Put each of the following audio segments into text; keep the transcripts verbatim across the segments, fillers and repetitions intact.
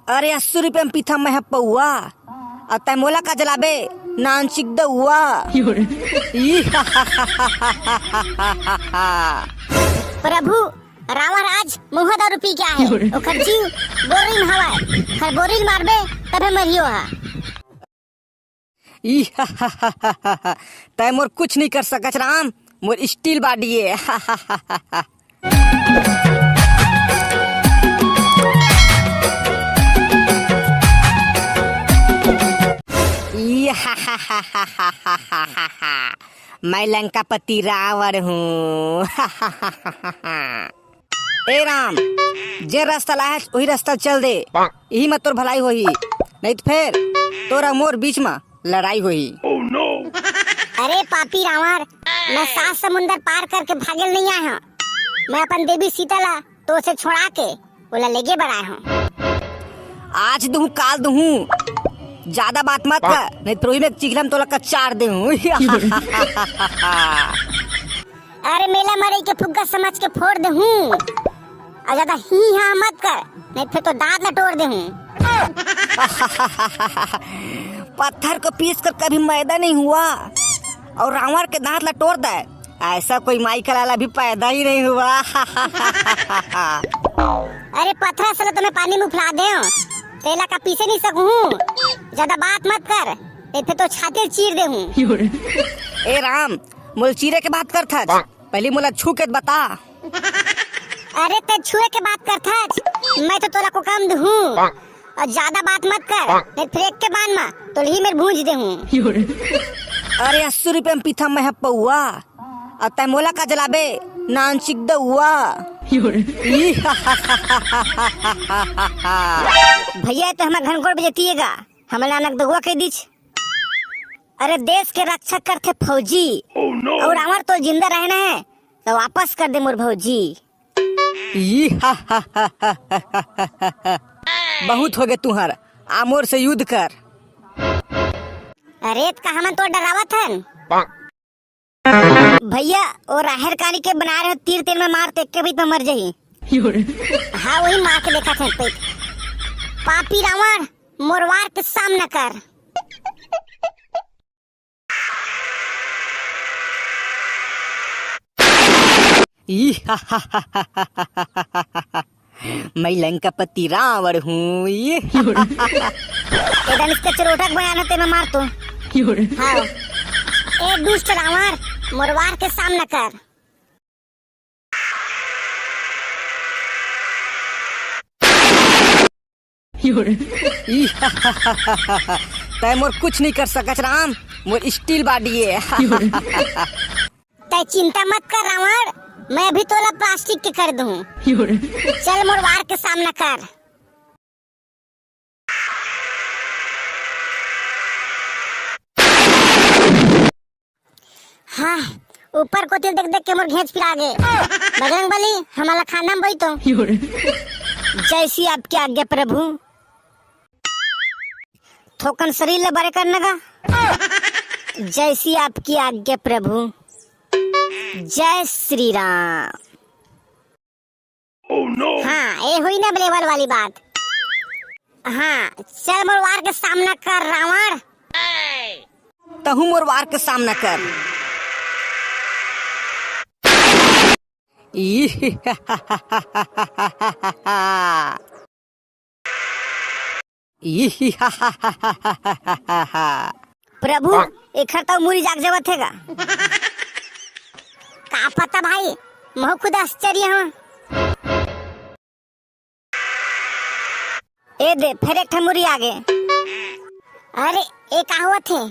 अरे, अस्सी रुपया में पीथंव मैं ह पौवा, अउ तैं मोला का जलाबे, नानचिक दउवा। प्रभु, रावण आज मुहा दारू पी के आए हे, ओकर जीव बोरी में हवय, ओकर बोरी ल मारबे, तभे मरही ओहा। तैं मोर कुछ नहीं कर सकस राम, मोर steel body हे। मैं लंकापति रावण हूँ। ए राम, जे रस्ता लाए हस, उही रस्ता चल दे। इही म तोर भलाई होही, नहीं त फेर तोर अउ मोर बीच म लड़ाई होही। अरे पापी रावण, मैं सात समुंदर पार करके भागे ल नहीं आए हंव। मैं अपन देवी सीता ला तोर से छोड़ा के ओला लेगे बर आए हंव। आज दुहूं, काल दुहूं, जादा बात मत कर, नहीं त फेर उही में चिखला म तोला कचार देहूं। अरे मेला मरई के फुग्गा समझ के फोड़ देहूं। अउ जादा ही हाँ मत कर, नहीं त फेर तोर दांत ला टोर देहूं। पत्थर को पीस कर कभी मैदा नहीं हुआ, अउ रावण के दांत ला टोर दे, ऐसा कोई माई का लाला भी पैदा ही नहीं हुआ। अरे पत्थर से तो मैं पानी में उफला देहूं, तेला का पीसे नहीं सकूं। जादा बात मत कर, नहीं त फेर तोर छाती ल चीर देहूं। ए राम, मोला चीरे के बात करथस, पहिली मोला छू के त बता। अरे तैं छुए के बात करथस, मैं तो तोला कोकम दुहूं। अउ जादा बात मत कर, नहीं त फेर एक्के बान म तोला इही मेर भूंज देहूं। अरे अस्सी रुपया में पीथंव मैं ह पौवा, अउ तैं मोला का जलाबे, नानचिक दउवा। भइया, तैं हमर घनघोर बेइज्जती हे गा, हमला नानक दउवा कहि दिस। अरे देश के रक्षा करथे फौजी। Oh no! अउ रावण तोर जिंदा रहना हे त वापस कर दे मोर भौजी। बहुत होगे तुंहर, आ मोर से युद्ध कर। अरे त का हमन तोला डरावत हन? भइया, ओ राहेर कानी के बनाए रहेंव तीर तेन में मार, त एक्के भीत में मर जाही। हाँ, उही मार के देखत हंव पेट। पापी रावण, मोर वार के सामना कर। मैं लंकापति रावण हूँ। ए दानिश के चरोटा के बयान हे, तेमा मार तो। हाँ। ए दुष्ट रावण, मोर वार के सामना कर। तै मोर कुछ नहीं कर सकस राम, मोर steel body हे। तै चिंता मत कर रावण, मैं भी तोला plastic के कर दूं। चल मोर वार के सामना कर। हाँ, ऊपर कोती देख देख के मोर घेंच पिरा गे। बजरंग बली, हमला खाना में बई तो। जैसी आपकी आज्ञा प्रभु। थोकन शरीर ला बरे करना गा। जैसी आपकी आज्ञा प्रभु। जय श्री राम। Oh no! हाँ, ए हुई ना level वाली बात। हाँ, चल मोर वार के सामना कर रावण। तहूँ मोर वार के सामना कर। प्रभु, एखर तो मुरी जाग जावत हे गा। का पता भाई, महू खुद आश्चर्य हूँ। ए दे, फेर एक ठा मुरी आगे। अरे, ए का होवत हे?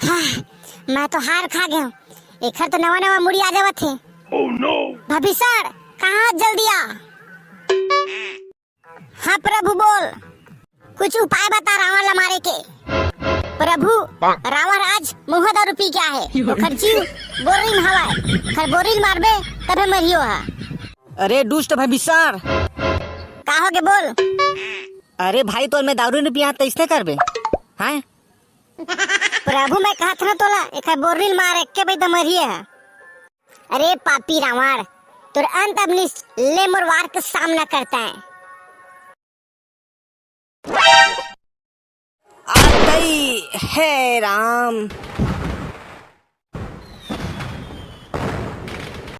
हाँ, मैं तो हार खा गेंव। एखर तो नवा नवा मुरी आ जावत हे। Oh no! भविष्य, कहाँ जल्दी आ। हाँ प्रभु बोल, कुछ उपाय बता रावण ला मारे के। प्रभु, रावण आज मुहा दारू पी के आहे, ओखर जीव बोरी में हवय, ओखर बोरी ल मारबे तभे मरही ओहा। अरे दुष्ट भविष्य, का होगे बोल? अरे भाई, तोल में दारू नहीं पिया, तैसने करबे? हैं? प्रभु, मैं कहत ना तोला, एक बोरनील मार, एक के भाई दमरिए है। अरे पापी रावण, तोर अंत अब निश्चित, ले मोर वार के सामना करता है। आतई हे राम।